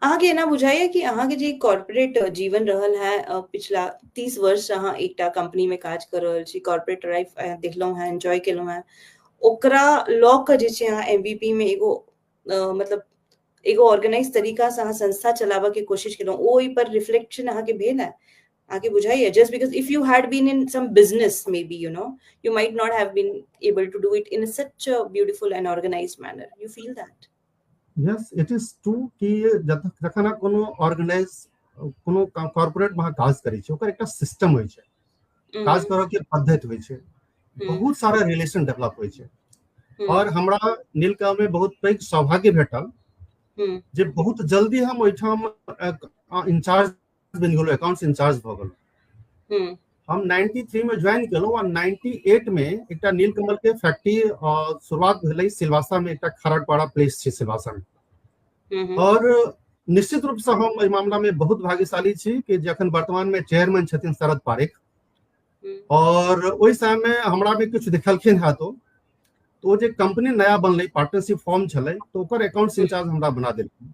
अहाँके एना बुझाइया कि अहाँके जे कॉर्पोरेट जीवन रहल है, पिछला 30 वर्ष अहाँ एकटा कंपनी में काज कर रहल छी, कॉर्पोरेट लाइफ देखलहुँ हैं, एंजॉय केलहुँ हैं, ओकरा लऽ कऽ जे छै अहाँ एमबीपी में एगो मतलब एगो ऑर्गेनाइज तरीका से अहाँ संस्था चलाबऽ के कोशिश केलहुँ, ओहि पर रिफ्लेक्शन अहाँके भेल है? अहाँके बुझाइया, just because if you had been in some business, maybe you might not have been able to do it in such a beautiful and organized manner? You feel that? Yes, it is true कि जखन अहाँ कोनो organise, कोनो corporate में अहाँ काज करै छी, ओकर एकटा सिस्टम होइ छै, काज करऽ के पद्धति होइ छै, बहुत सारा रिलेशन डेवलप होइ छै। और हमरा नीलकमल में बहुत पैघ सौभाग्य भेटल जे बहुत जल्दी हम ओहिठाम इंचार्ज बनि गेलहुँ, अकाउंट्स इंचार्ज भऽ गेलहुँ। हम 93 में ज्वाइन केलहुँ आ 98 में एकटा नीलकमल के फैक्ट्री शुरुआत भेलै सिलवासा में, एकटा खरड़पाड़ा प्लेस छै सिलवासा में। और निश्चित रूप से हम एहि मामला में बहुत भाग्यशाली छी कि जखन वर्तमान में चेयरमैन छथिन शरद पारेख और ओहि समय में हमरा में किछु देखलखिन है तो ओ जे कंपनी नया बनलै, पार्टनरशिप फॉर्म छलै, तो ओकर अकाउंट्स इंचार्ज हमरा बना देलखिन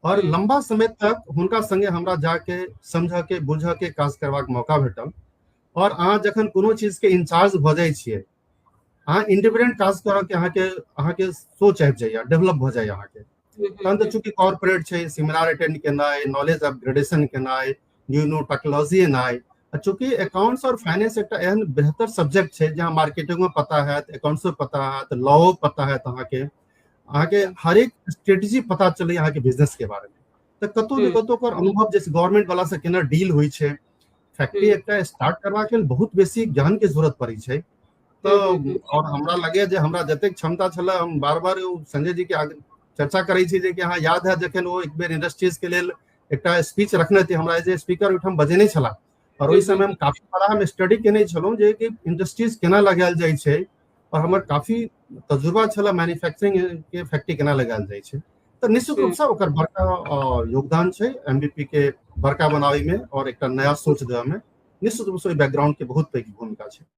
और लंबा समय तक हुनका संगे हमरा जाके समझऽ के, बुझऽ के, काज करबाक मौका भेटल। और अहाँ जखन कोनो चीज के इंचार्ज भऽ जाइ छियै, अहाँ इंडिपेंडेंट काज करऽ के अहाँके सोच आबि जाइए, डेवलप भऽ जाइए अहाँके। तहन तऽ चूँकि कॉर्पोरेट छै, सेमिनार अटेंड केनाइ, नॉलेज अपग्रेडेशन केनाइ, न्यू न्यू टेक्नोलॉजी एनाइ, आ चूँकि अकाउंट्स और फाइनेंस एकटा एहन बेहतर सब्जेक्ट छै जहाँ मार्केटिंगो पता हैत, अकाउंट्सो पता हैत, लॉओ पता हैत, अहाँके हरेक स्ट्रेटजी पता चलै अहाँके बिजनेस के बारे में, तऽ कतौ ने कतौ ओकर अनुभव जैसे गवर्नमेंट वाला से केना डील होइ छै, फैक्ट्री एकटा स्टार्ट करबाक लेल बहुत बेसी ज्ञान के जरूरत पड़ै छै। तऽ और हमरा लगैया जे हमरा जतेक क्षमता छलै, हम बार बार संजय जी के आगे चर्चा करै छी जे कि अहाँ याद है जखन ओ एक बेर इंडस्ट्रीज के लेल एकटा स्पीच रखने थे, हमरा एज ए स्पीकर ओहिठाम बजेने छलाह और ओहि समय हम काफी बड़ा हम स्टडी केने छलहुँ जे कि इंडस्ट्रीज केना लगायल जाइ छै और हमर काफी तजुर्बा छलै मैन्युफैक्चरिंग के फैक्ट्री केना लगायल जाइ छै। तऽ निश्चित रूपसँ ओकर बड़का योगदान छै एमबीपी के बड़का बनाबै में और एकटा नया सोच देबऽ में। निश्चित रूपसँ ओहि बैकग्राउंड के बहुत पैघ भूमिका छै।